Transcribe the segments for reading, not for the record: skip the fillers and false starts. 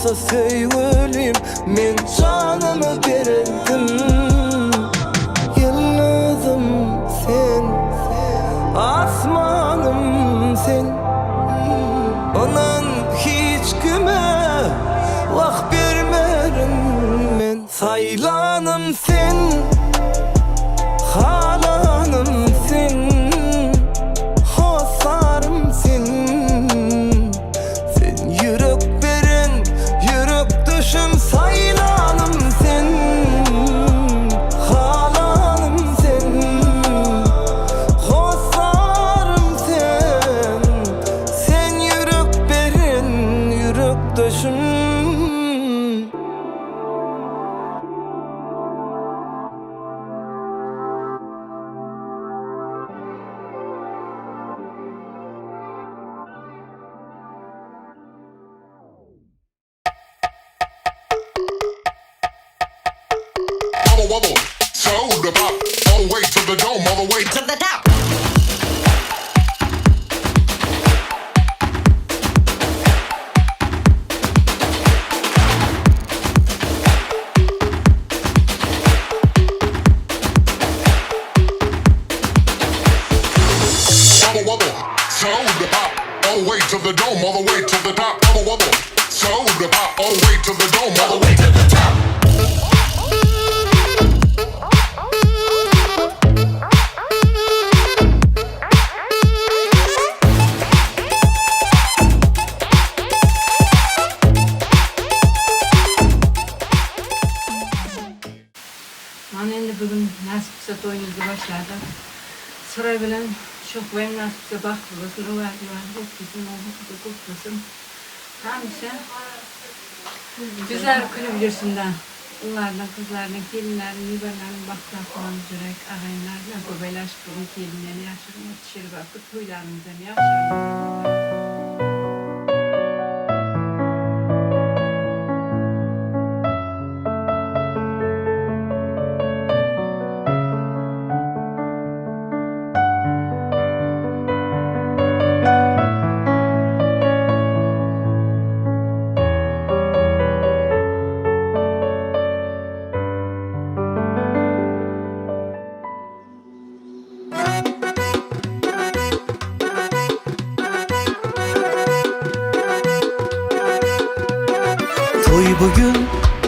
Bolsa söygülim men canımı verirdim. Yıldızım sen, asmanım sen. Onan hiç kime vah bermerim men. Saylanım sen, halanım sen, hosarım sen. Sen yürek beren, yürek düşüm saylanım sen, halanım sen, hosarım sen. Sen yürek beren, yürek düşüm. Wobble, wobble, soda pop, all the way to the dome, all the way to the top. Wobble, wobble, soda pop, all the way to the dome, all the way to the top. Wobble, wobble, soda pop, all the way to the dome, all the way to the top. Mana endi bugun nasib qilsa to'yimizni boshladik. Saroy bilan Sho'xboyim nasib qilsa baxtli bo'lsin, uvadi o'tkazsin, o'g'il qizi ko'p bo'lsin. Hamisha yuzlari kulib yursinlar. Ularning, qizlarning, kelinlarning, nevarlarning baxtini quvonib yurak, ag'ayinlar bilan ko'paylashib bugun kelinlarni yaxshi tushirib olib, to'ylarimizni yaxshi. To'y bugun,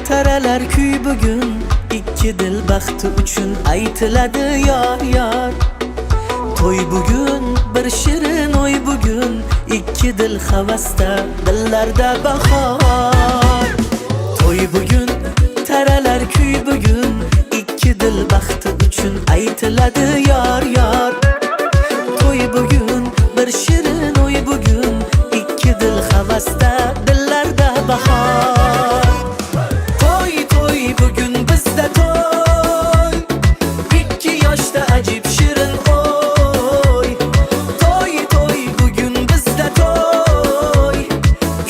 taralar kuy bugun, ikki dil baxti uchun aytiladi yor yor. To'y bugun, bir shirin o'y bugun, ikki dil havasda, dillarda bahor. To'y bugun, taralar kuy bugun, ikki dil baxti uchun aytiladi yor yor. To'y bugun, bir shirin o'y bugun, ikki dil havasda, dillarda bahor. To'y to'y bugun bizda to'y, ikki yoshda ajib shirin o'y. To'y to'y bugun bizda to'y,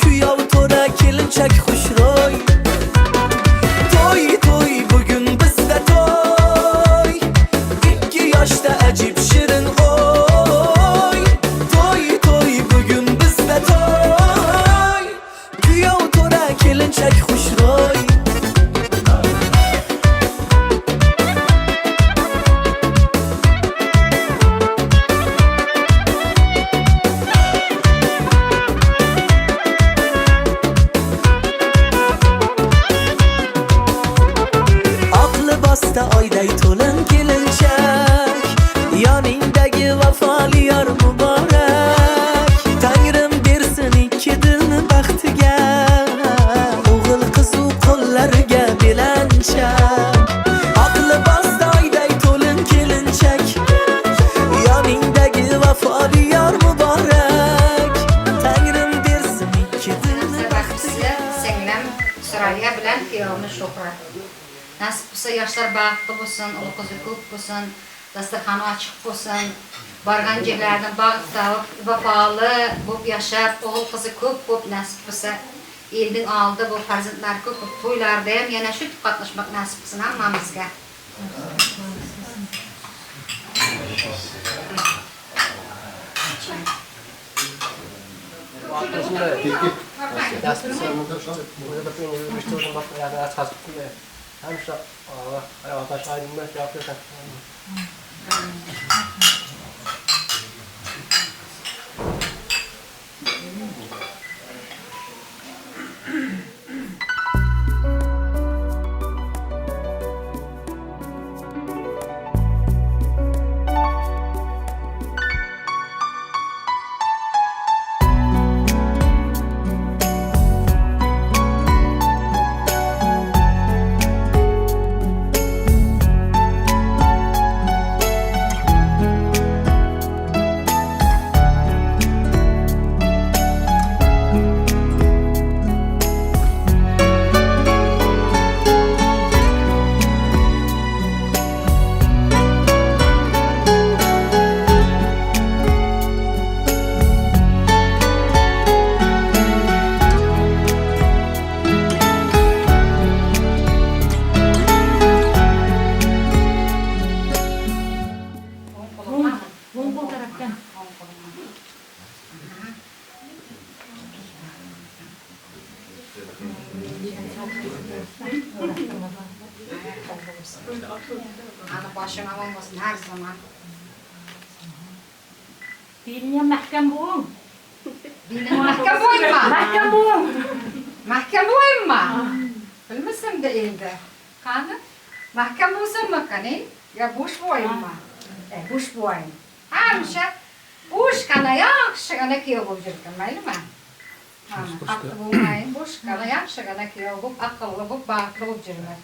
kuyov to'ra kelinchak xushro'y. To'y to'y bugun bizda to'y, ikki yoshda ajib shirin o'y. To'y to'y bugun bizda to'y, kuyov to'ra kelinchak xushro'y. Oq libosda oyday to'lin kelinchak, yoningdagi vafoli yor muborak. Tangrim bersin ikki dilni baxtiga, o'g'il qiz u qo'llariga belanchak. Oq libosda oyday to'lin kelinchak, yoningdagi vafoli yor muborak. Tangrim bersin ikki dilni baxtiga. Singlim Surayya bilan kuyovimiz Shuhrat. Nasib bo'lsa yoshlar baxtli bo'lsin, o'g'il qizi ko'p bo'lsin, dasturxoni ochiq bo'lsin, borgan yerlaridan baxt topib, vafoli bo'lib yashab, o'g'il qizi ko'p bo'lib nasib bo'lsa, elning oldi bu farzandlar ko'p bo'lib to'ylarda ham yana shu qatnashmoq nasib qilsin hammamizga. Başın aman olsun her zaman. Beline mahkem boğun. Beline mahkem boyunma. Mahkem boğun. Mahkem boyunma. Bilmesin de elde. Kanı? Mahkem boğsun mu kanı? Ya boş boyunma. Boş boyun. Hemşe boş kana yaxşı kana kiyo bulup yürüken maylı mı? Aklı bulmayın. Boş kana yaxşı kana kiyo bulup akıllı bulup bağıtlı bulup yürümek.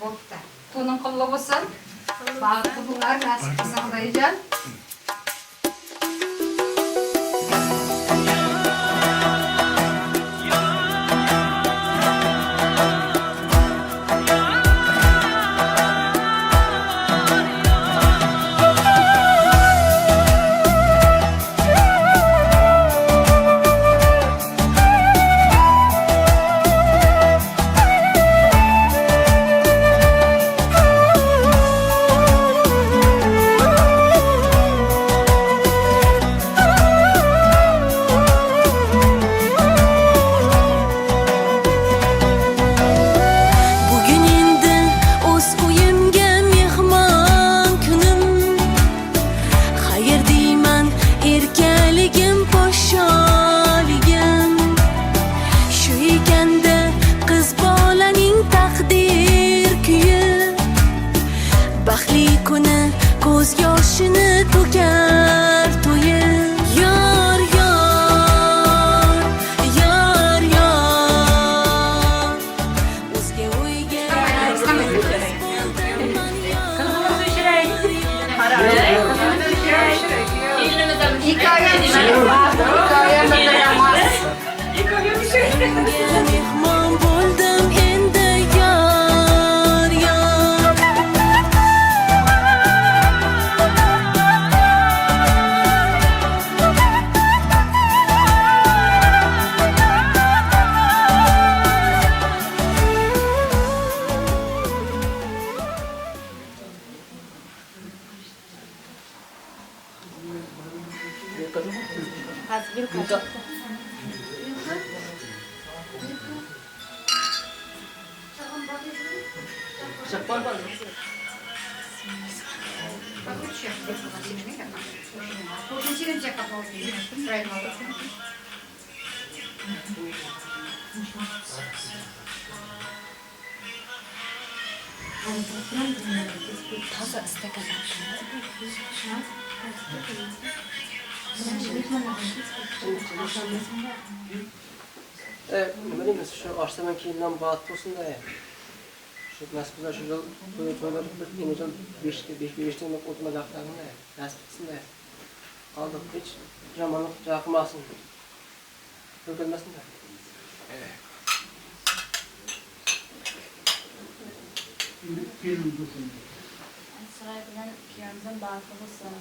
Bopta. Tunun qullu bo'lsin. Baxtli bo'lar, nasib qilsa Xudoyjon. Nima deymiz, shu oshdan keyindan baxt bo'lsin-da. Shu nasib qilsa shu yil to'ylar bir yil 5 yil o'tmagaqlarni nasib qilsin-da. Oldiq hech yomonlik qilmasin. To'kilmasin-da. Saray bilan kuyovimizam baxtli bo'lsin.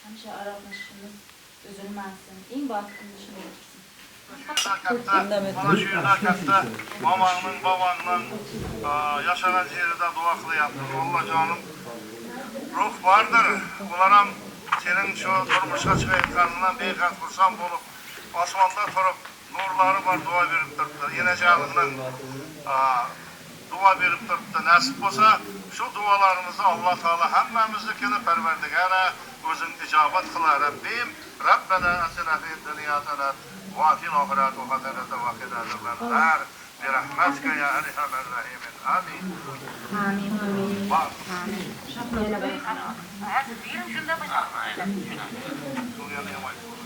Hamisha aroqlashishimiz uzilmasin. Eng baxtli kunimiz shu bo'lsin. Mana shu yerda katta momangning, bobangning yashagan yerida duo qilyapmiz. Allohjonim ruh bordir. Ular ham sening shu turmushga chiqayotganidan behad xursand bo'lib, Osmonda turib nurlari bor duo berib turibdi. Enajonimning duo berib turibdi. Nasib bo'lsa, shu duolarimizni Alloh taolo hammamiznikini Parvardigora o'zing ijobat qilar. Rabbim, Rabbana atina fid dunya hasanat va fil oxirati hasanatan va qina azabannar. Bi rahmatika ya arhamar rahimin. Amin. Amin. Amin.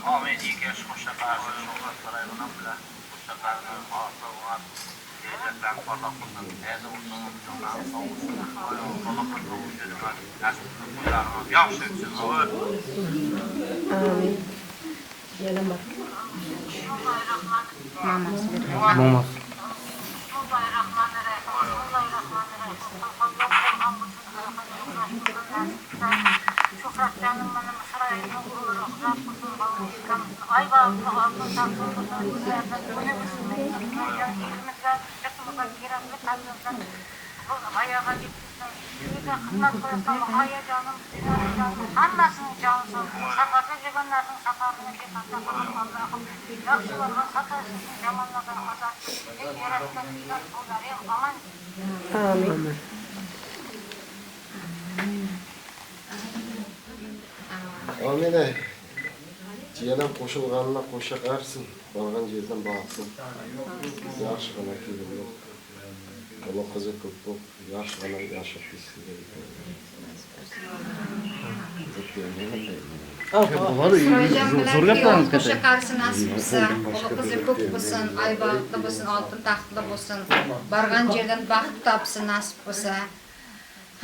Amin. İyi ki hoşça kalın. Shuhrat bilan hoşça kalın. Kelajaklarni porloq qilsin. Tezi bo'lsin, jonlari sog' bo'lsin. Alloh nasib qilsin. Yaxshi o'tsin. Amin. Yana bak. Mamasi berdi. Mamasi. Amin. Amin. Jiyanim qo'shilganına qo'sha qarsin, borgan yerdan baxtli. Yaxshigina kelin yo'q. Bola qizi ko'p bo'lib, yaxshigina yashab ketsin deb. Bilan qo'sha qarsin nasib qilsa, bola qizi ko'p bo'lsin, ay baxtli bo'lsin, oltin taxtli bo'lsin, borgan yerdan baxt topsin nasib bo'lsa.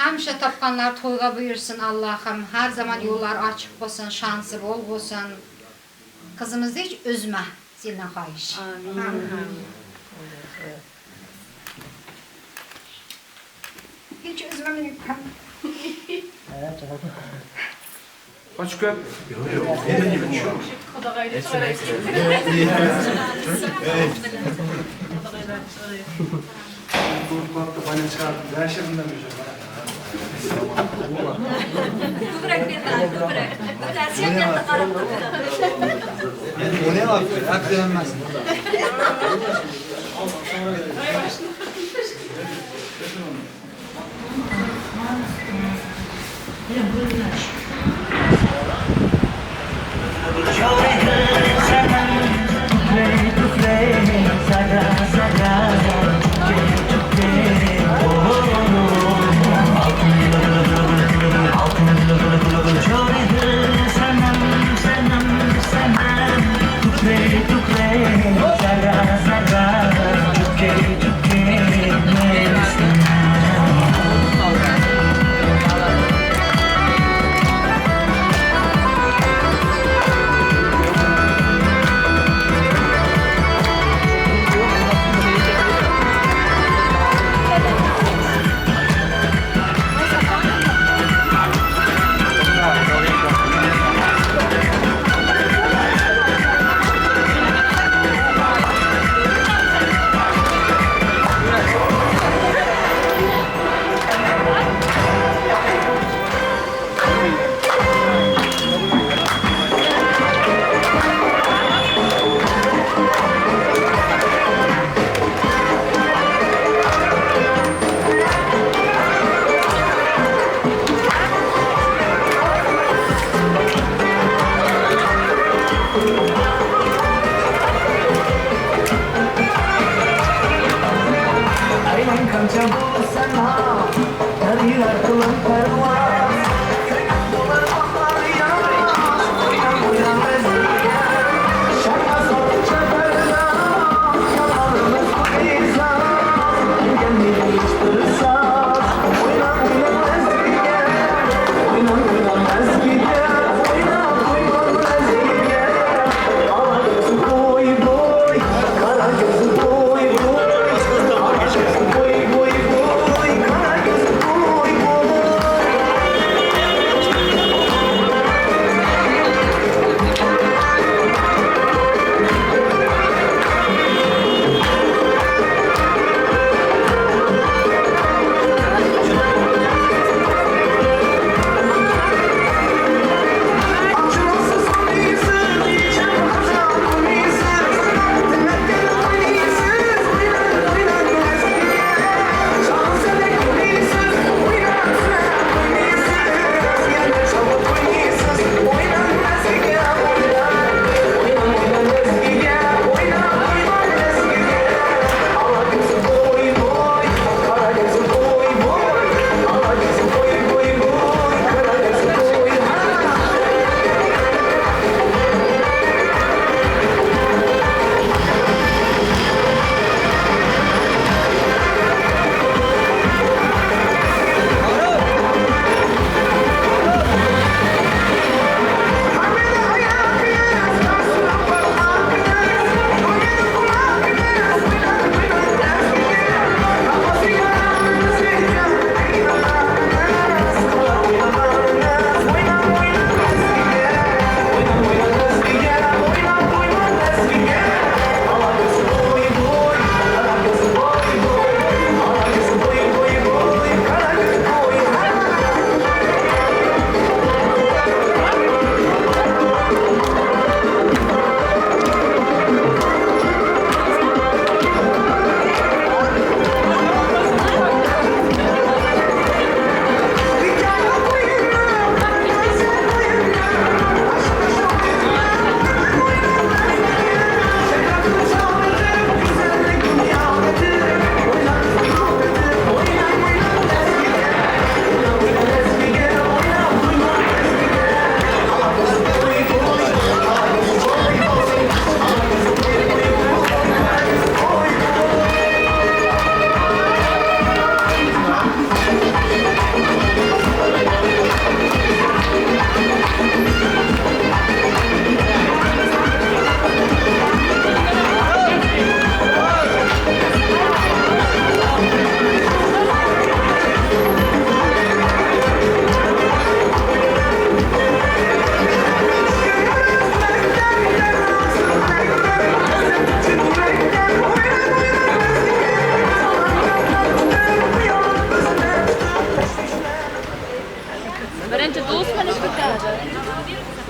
Hamisha topganlar to'yga buyursin Allohim. Har zaman yo'llar ochiq bo'lsin, shansi bol bo'lsin. Qizimizni hech uzma, sendan xohish. Amin. Hiç üzme beni. Kaç köp? O ne var? Hak denmez.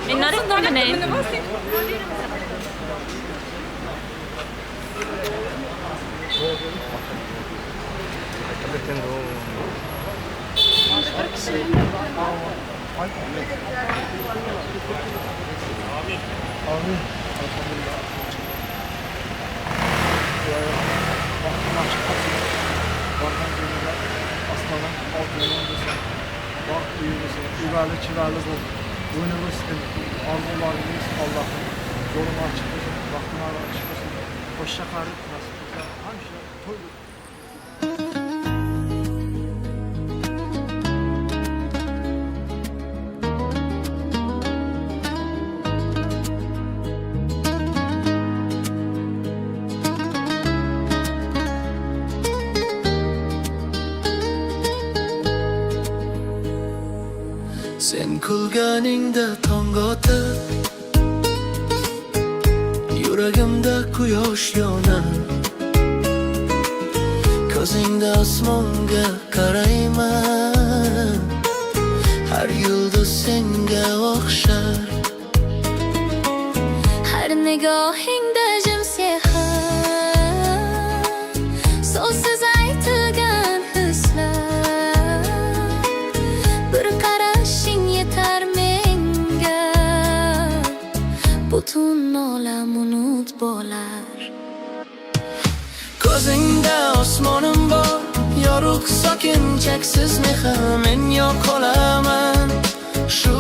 Men nasıl minay? Amin. Elhamdülillah. Bahtın açık olsun. Bargan cümleler aslanın alt yolun olsun. Baht uyurusun. Üveli çiveli bol. Boynumuz arzularımız Allah'ın yolunu açık olsun. Bahtın açık olsun. Hoşça kalın. Nasip olsa hemşire toy. Sen kulganingda tong otib, yuragimda quyosh yonar. Ko'zingda osmonga qarayman, har yulduz senga o'xshar. Har nigohingda jim sehr, so'zsiz aytilgan hislar. Bir qarashing yetar menga, butun olam unut bo'lar. Ko'zingda osmonim bor, yorug' sokin cheksiz mehr. Men yo'qolaman shu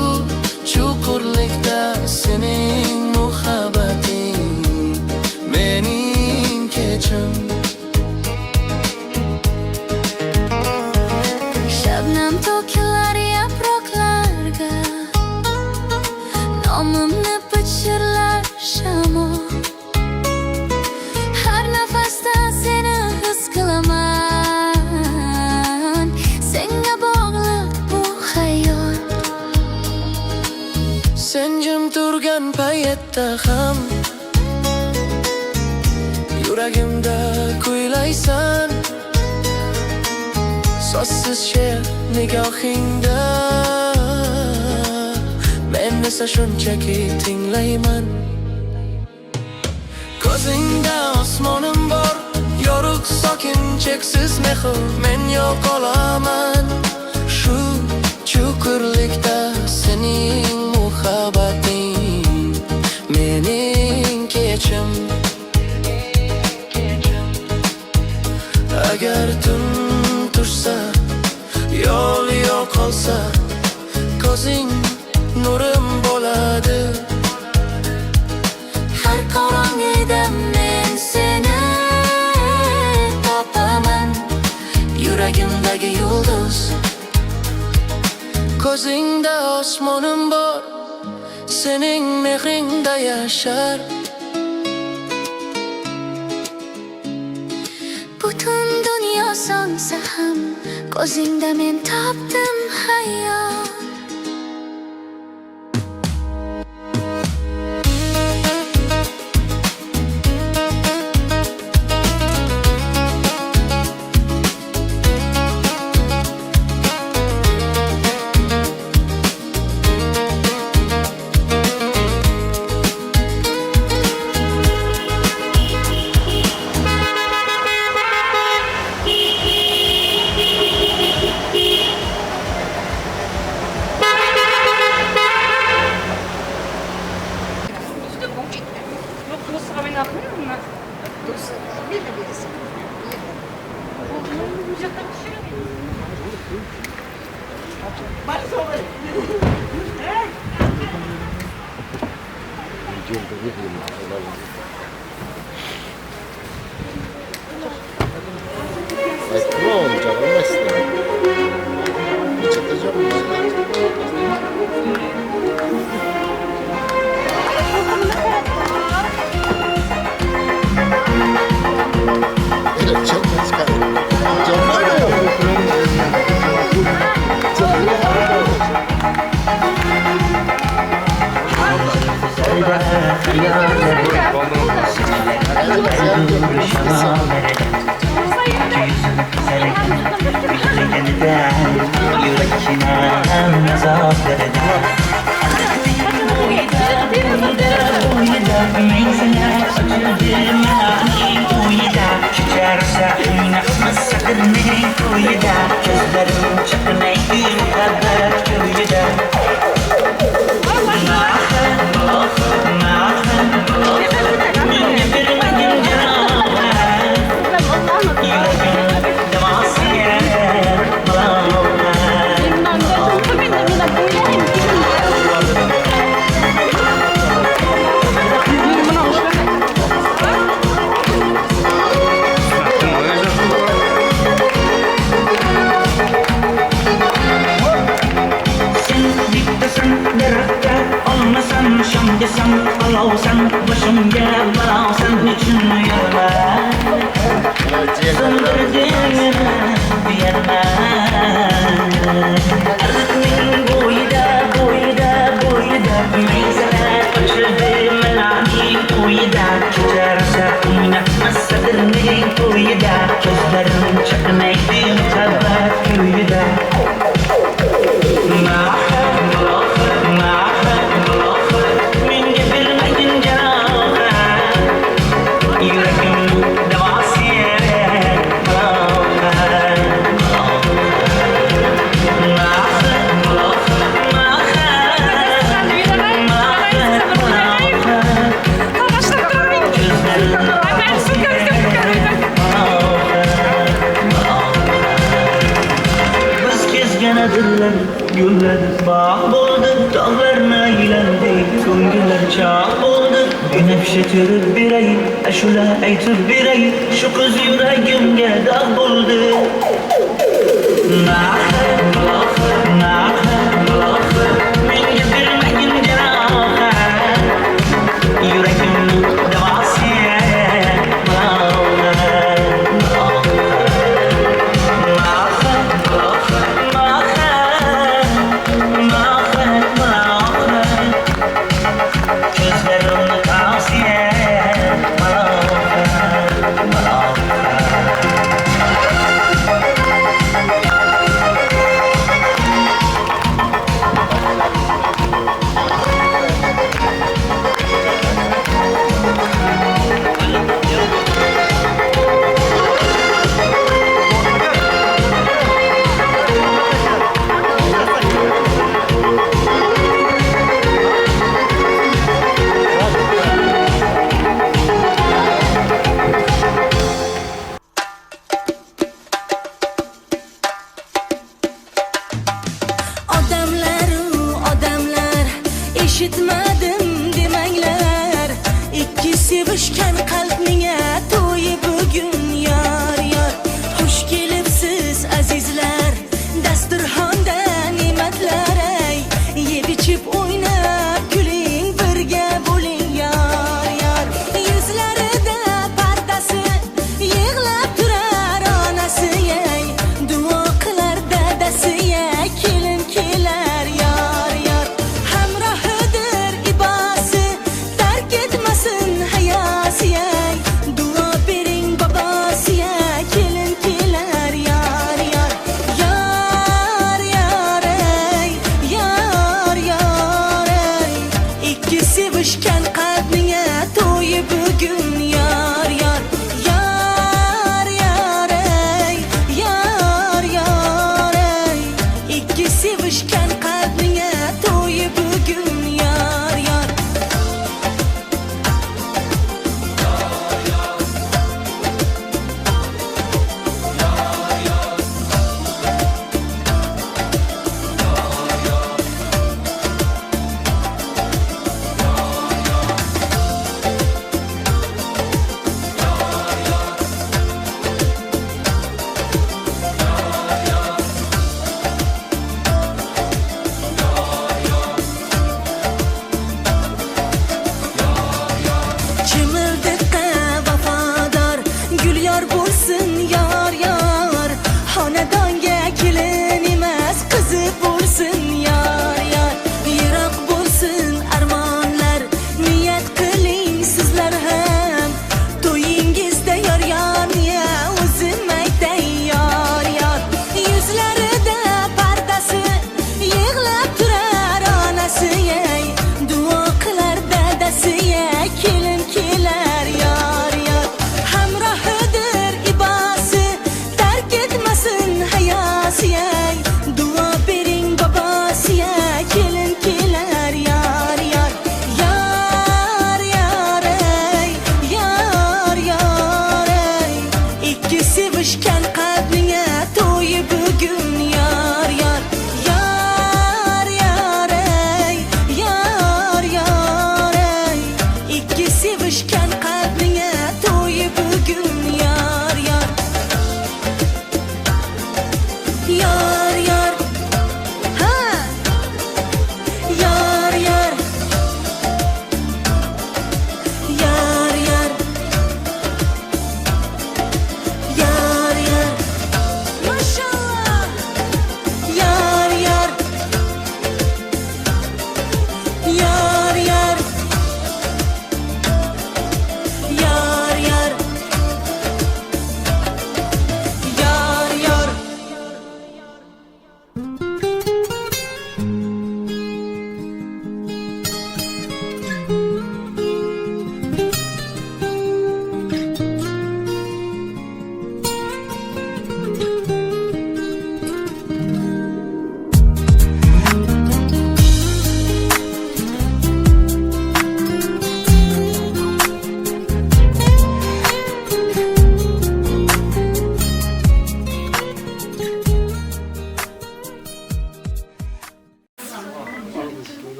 chuqurlikda, sening muhabbating mening kechim. Shabnam to'kilar yaproqlarga, nomimni pichirlar shamol. Har nafasda seni his qilaman, senga bog'liq bu hayot. Sen jim turgan paytda ham yuragimda kuylaysan. So'zsiz she'r nigohingda, men esa shunchaki tinglayman. Ko'zingda osmonim bor, yorug' sokin cheksiz mehr. Men yo'qolaman shu chuqurlikda, sening muhabbating mening kechim. Agar tun tushsa, yo'l yo'qolsa, ko'zing nurim bo'ladi. Har qorong'ida men seni topaman, yuragimdagi yulduz. Ko'zingda osmonim bor, sening mehringda yashar. Butun dunyo so'nsa ham, ko'zingda men topdim hayot. Yürekine azap vereden. to'yida, ko'zlarim chaqnaydi muhabbat ko'yida. Menga bermagin jarohat, yuragim davosi malomat. Sen bittasan daraxtga olmasan, shomgasan olovsan, boshimga balosan, nechun uyalma? So'ndirding meni uyalma. Ariqning bo'yida, bo'yida, bo'yida maysalar ochildi malakning to'yida. Kecha rosa o'ynabmiz sadirning to'yida, ko'zlarim chaqnaydi muhabbat ko'yida. Menga bermagin jarohat, yuragim davosi malomat. Biz kezgan adirlar, yo'llar bog' bo'ldi, tog'larni aylandik, ko'ngillar chog' bo'ldi. Binafsha terib beray, ashula aytib beray, shu qiz yuragimga dog' bo'ldi. Menga bermagin jarohat, yuragim davosi malomat. Ko'zlarimni tavsiya malomat, malomat. Odamlar, odamlar, eshitmadim demanglar. Ikki sevishgan qalbning to'yi bugun yor yor. Xush kelibsiz azizlar, dasturxonda ne'matlar ay. Yeb ichib o'ynab kuling, birga bo'ling yor yor. Yuzlarida pardasi, yig'lab turar onasi ay. Duo qilar dadasi ay, kelin kelar yor yor. Hamrohidir ibosi, tark etmasin hayosi.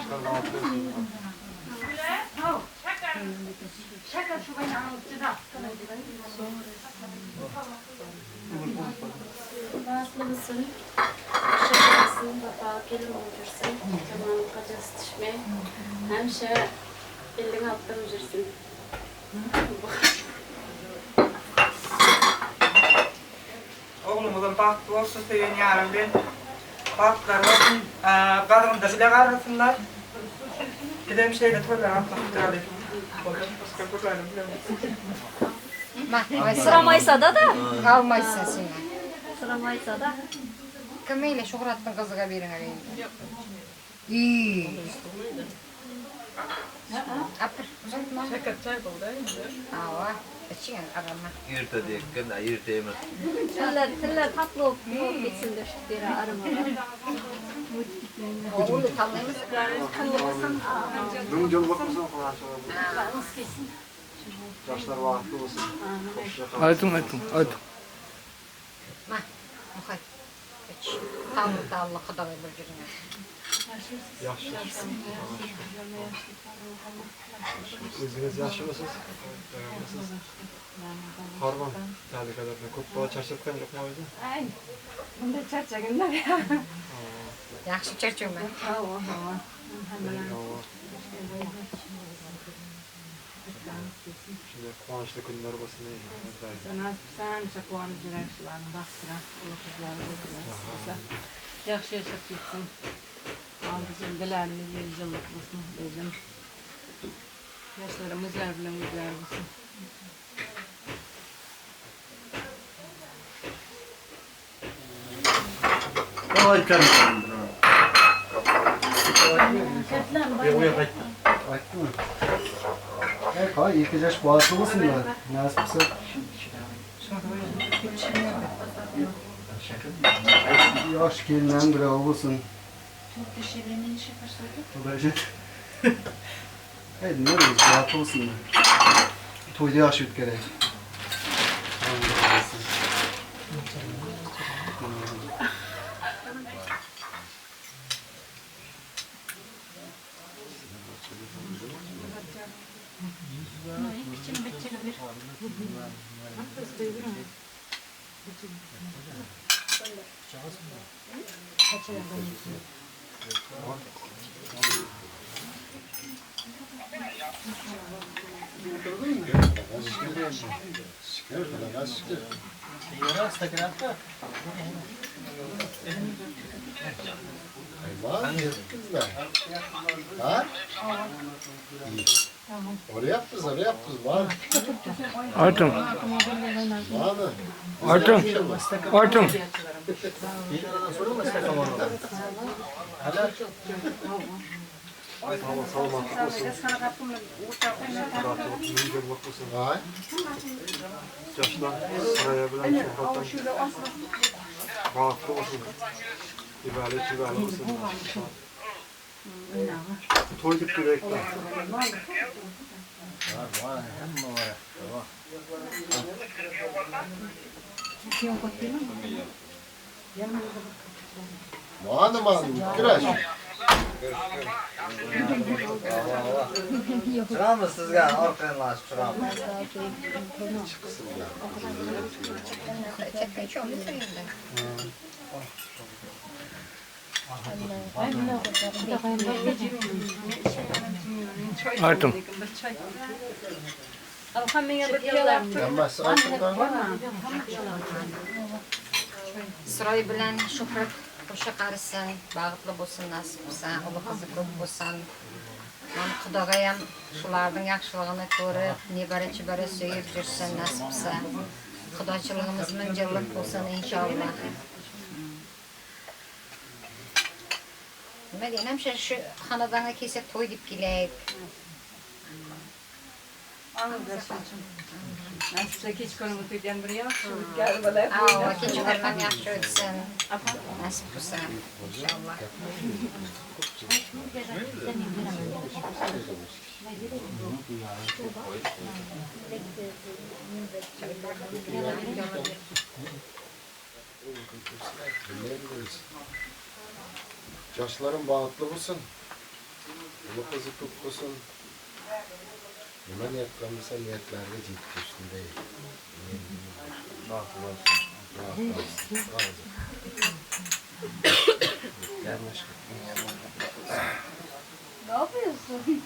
Yoshlar baxtli bo'lsin. Baxtli bo'lsin. Qo'sha vafoli kelin bo'lib yursin. Yomonlikqa tushmay, hamisha elning oldida yursin. Oğlumuzun baxtli olsun, sevgan yarim ben. Baxtlar olsun, qadrında bile qarasınlar. Gidem şeyle toylar atlatıp duralım. Başka kurlarım bilemem. Sıramaysa da da. Almaysa seni. Sıramaysa da. Kim eyle Şuhrat'ın kızıga verin endi. İyi. Apır, uzatma. Şeker çay oldu endi. Ava, için arama. Yurta deyken, yurta emas. Tiller tatlı olup bitsin de şu deri arama. Oğlu tanıyımız. Ming yıllık olsun, Yaşlar baxtli olsun. Aytın, aytın, aytın. Ma, muhay. Tanrı da Allah Xudoya bir yürüyün. Yaxshi. O'zingiz yaxshimisiz? Yaxshimisiz? Hormon tahlikalardan ko'p bola charchatgan yo'qmi o'zi? Ay, bunday charchaganlar. Yaxshi charchayman. Ha, ha. Shunday quvonchli kunlar bo'lsin. Nasib quvonib yurar shularni baxtini, ulug' qizlari bo'lsin. Yaxshi yashab ketsin. Bizim dilarimiz 100 yillik bo'lsin o'zim. Yoshlarimiz bilan o'zlari bo'lsin. Aytdimi? Ha, ikki yosh baxtli bo'lsinlar. Nasib qilsa. Yosh kelinlarning birovi bo'lsin. Hey, nima deysiz? Baxtli bo'lsinlar. To'yni yaxshi o'tkazaylik. Şükür, Xudoga şükür. Ha? Orayapmiz, orayapmiz. Var. Aytın. Aytın. Aytın. Salomatlik bo'lsin. Ming yillik bo'lsin. Yoshlar Surayyo bilan Shuhratdan baxtli bo'lsin. Ibali chibali bo'lsin. To'y deb kerakda. Var, var, hamma var. Var. Mana mana kirash. Chiqamiz sizga, orqanglarga chiqamiz. Aytın. Suroy bilan Shuhrat qo'sha qarisin, baxtli bo'lsin, nasib qilsin, ulug' qizi ko'p bo'lsin. Man Xudoga ham shularning yaxshiligini ko'rib, nevara chibara suyib yursin, nasib qilsa. Xudochiligimiz ming yillik bo'lsin inshaalloh. Nima deyman, hamsha shu xonadonga kelsak to'y deb kelaylik. Nasibsa kechqurun o'tgan bir yaxshi o'tkazib olaylik. Ava, kechqurun ham yaxshi o'tsin. Nasib qilsa inshaalloh. Yaşların baxtli bo'lsin. Uli qizi ko'p bo'lsin. Nima niyat qilsa niyatlariga yetkazsin. Baxtli bo'lsin. Baxtli bo'lsin. Ne yapıyorsun?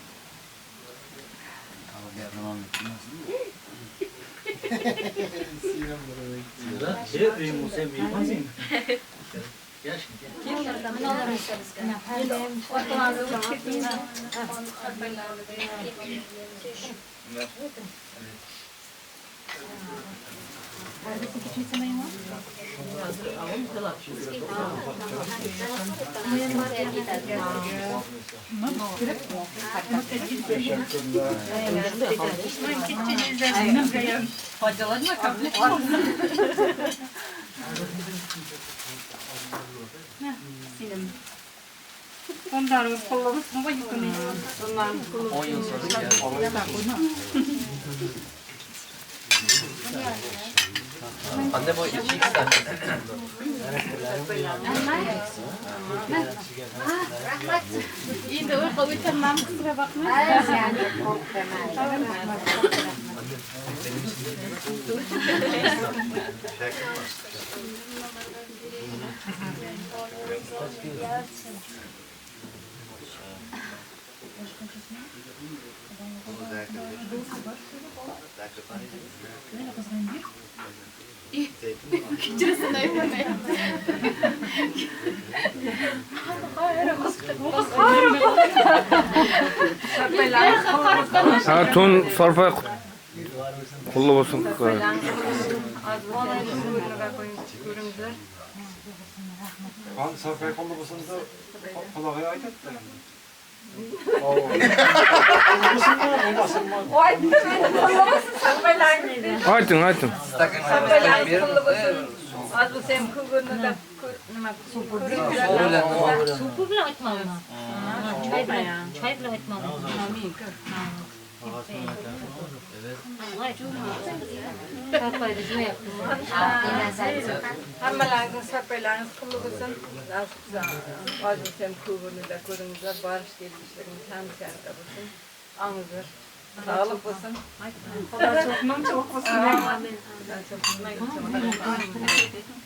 Anne bu 2x tane. Rahmat. Endi uyqu o'tirmam, kusura bakma. Kechirsin aytmay. Ha to'n sarpay qulluq bo'lsin. Sarpay qulluq bo'lsin desa qulog'iga aytadi. Ayting, ayting. Az bo'lsa ham ko'ngilni nima Suv bilan aytmadim. Choy bilan, choy bilan aytmadim. Hammalaringizni sarpaylaringiz qulluq bo'lsin. Nasib qilsa oz bo'lsa ham ko'ngilni ko'ringizlar, borish kelishligingiz hammasida bo'lsin. Ongizlar sog'liq bo'lsin. Xudo cho'qmam cho'q bo'lsin. Xudo cho'qmang cho'q.